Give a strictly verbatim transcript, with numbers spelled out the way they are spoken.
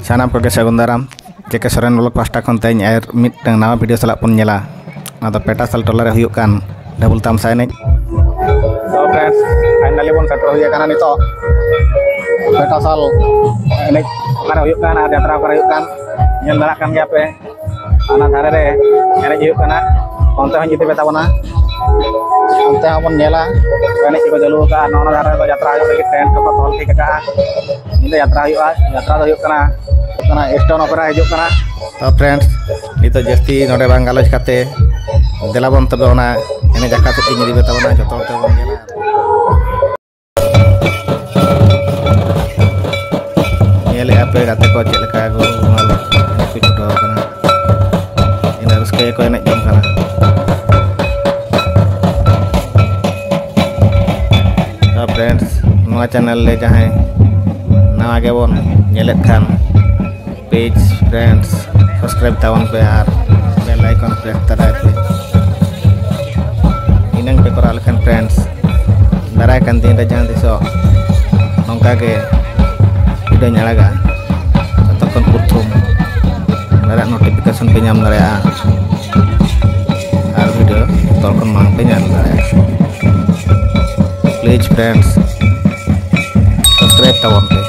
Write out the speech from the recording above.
ᱥᱟᱱᱟᱢ ᱠᱚᱜᱮ ᱥᱟᱹᱜᱩᱱ ᱫᱟᱨᱟᱢ᱾ ᱡᱮ ᱠᱮ ᱥᱚᱨᱮᱱ ᱵᱞᱚᱜ ᱯᱟᱦᱴᱟ ᱠᱷᱚᱱ ᱛᱮᱦᱮᱧ ᱟᱨ ᱢᱤᱫᱴᱟᱝ ᱱᱟᱣᱟ ᱵᱷᱤᱰᱤᱭᱳ ᱥᱟᱞᱟᱜ ᱵᱚᱱ ᱧᱮᱞᱟ᱾ ᱚᱱᱟ ᱫᱚ ᱯᱮᱴᱟᱥᱟᱞ ᱴᱚᱞᱟ ᱨᱮ ᱦᱩᱭᱩᱜ ᱠᱟᱱ ᱰᱷᱟᱵᱩᱞ ᱛᱟᱢᱥᱟ ᱮᱱᱮᱡ᱾ ᱛᱚ ᱯᱷᱨᱮᱱᱰᱥ, ᱯᱷᱟᱭᱱᱟᱞᱤ ᱵᱚᱱ ᱥᱮᱴᱮᱨ ᱦᱩᱭ ᱟᱠᱟᱱᱟ ᱱᱤᱛᱚᱜ ᱯᱮᱴᱟᱥᱟᱞ ᱮᱱᱮᱡ ᱚᱠᱟᱨᱮ ᱦᱩᱭᱩᱜ ᱠᱟᱱ ᱟᱨ ᱡᱟᱛᱨᱟ ᱚᱠᱟᱨᱮ ᱦᱩᱭᱩᱜ ᱠᱟᱱ, ᱧᱮᱞ ᱫᱟᱲᱮᱭᱟᱜ ᱠᱟᱱ ᱜᱮᱭᱟ ᱯᱮ᱾ ᱚᱱᱟ ᱫᱷᱟᱨᱮ ᱨᱮ ᱮᱱᱮᱡ ᱦᱩᱭᱩᱜ ᱠᱟᱱᱟ, ᱚᱱᱛᱮ ᱦᱚᱸᱧ ᱤᱫᱤ ᱯᱮ ᱛᱟᱵᱚᱱᱟ᱾ ᱚᱱᱛᱮ ᱦᱚᱸᱵᱚᱱ ᱧᱮᱞᱟ, ᱮᱱᱮᱡ ᱠᱚᱠᱚ ᱪᱟᱹᱞᱩ ᱟᱠᱟᱫᱼᱟ᱾ ᱱᱚᱜᱼᱚ ᱱᱚᱣᱟ ᱫᱷᱟᱨᱮ ᱨᱮᱫᱚ ᱡᱟᱛᱨᱟ ᱦᱩᱭᱩᱜ ᱞᱟᱹᱜᱤᱫ ᱴᱮᱱᱴ ᱠᱚᱠᱚ ᱛᱚᱞ ᱴᱷᱤᱠ ᱟᱠᱟᱫᱼᱟ᱾ ᱧᱤᱫᱟᱹ ᱡᱟᱛᱨᱟ ᱦᱩᱭᱩᱜᱼᱟ᱾ ᱡᱟᱛᱨᱟ ᱫᱚ ᱦᱩᱭᱩᱜ ᱠᱟᱱᱟ, ᱦᱩᱭᱩᱜ ᱠᱟᱱᱟ ᱥᱴᱳᱱ ᱚᱯᱮᱨᱟ ᱦᱤᱡᱩᱜ ᱠᱟᱱᱟ᱾ ᱛᱚ ᱯᱷᱨᱮᱱᱰᱥ, ᱱᱤᱛᱚᱜ ᱡᱟᱹᱥᱛᱤ ᱱᱚᱰᱮ ᱵᱟᱝ ᱜᱟᱞᱚᱪ ᱠᱟᱛᱮ ᱫᱮᱞᱟ ᱵᱚᱱ ᱛᱚᱵᱮ ᱚᱱᱟ ᱮᱱᱮᱡ ᱟᱠᱷᱲᱟ ᱥᱮᱫ ᱜᱮᱧ ᱤᱫᱤ ᱯᱮ ᱛᱟᱵᱚᱱᱟ, ᱡᱚᱛᱚ ᱦᱚᱲ ᱛᱮᱵᱚᱱ ᱧᱮᱞᱟ᱾ ᱧᱮᱞᱮᱫᱼᱟ ᱯᱮ ᱜᱟᱛᱮ ᱠᱚ ᱪᱮᱫ ᱞᱮᱠᱟ ᱠᱚ ᱮᱱᱮᱡ ᱠᱚ ᱪᱷᱩᱴᱟᱹᱣ ᱟᱠᱟᱱᱟ᱾ ᱤᱱᱟᱹ ᱨᱟᱹᱥᱠᱟᱹ ᱜᱮᱠᱚ ᱮᱱᱮᱡ ᱡᱚᱝ ᱠᱟᱱᱟ᱾ ᱛᱚ ᱯᱷᱨᱮᱱᱰᱥ, ᱱᱚᱣᱟ ᱪᱮᱱᱮᱞ ᱨᱮ ᱡᱟᱦᱟᱸᱭ ᱱᱟᱣᱟ ᱜᱮᱵᱚᱱ ᱧᱮᱞᱮᱫ ᱠᱷᱟᱱ, ᱯᱮᱡᱽ ᱯᱷᱨᱮᱱᱰᱥ ᱥᱟᱵᱥᱠᱨᱟᱭᱤᱵ ᱛᱟᱵᱚᱱ ᱯᱮ ᱟᱨ ᱵᱮᱞ ᱟᱭᱠᱚᱱ ᱯᱨᱮᱥ ᱛᱟᱨᱟᱭ ᱯᱮ᱾ ᱤᱱᱟᱹᱝ ᱯᱮ ᱠᱚᱨᱟᱣ ᱞᱮᱠᱷᱟᱱ ᱯᱷᱨᱮᱱᱰᱥ, ᱫᱟᱨᱟᱭ ᱠᱟᱱ ᱫᱤᱱ ᱨᱮ ᱡᱟᱦᱟᱸ ᱛᱤᱥᱚᱜ ᱱᱚᱝᱠᱟ ᱜᱮ ᱵᱷᱤᱰᱤᱭᱳᱧ ᱟᱲᱟᱜᱟ, ᱡᱚᱛᱚ ᱠᱷᱚᱱ ᱯᱨᱚᱛᱷᱚᱢ ᱚᱱᱟ ᱨᱮᱭᱟᱜ ᱱᱳᱴᱤᱯᱷᱤᱠᱮᱥᱚᱱ ᱯᱮ ᱧᱟᱢ ᱫᱟᱲᱮᱭᱟᱜᱼᱟ᱾ ᱟᱨ ᱵᱷᱤᱰᱤᱭᱳ ᱡᱚᱛᱚ ᱠᱷᱚᱱ ᱢᱟᱲᱟᱝ ᱯᱮ ᱧᱮᱞ ᱫᱟᱲᱮᱭᱟᱜᱼᱟ᱾ ᱯᱞᱤᱡᱽ ᱯᱷᱨᱮᱱᱰᱥ, ᱥᱟᱵᱥᱠᱨᱟᱭᱤᱵ ᱛᱟᱵᱚᱱ ᱯᱮ᱾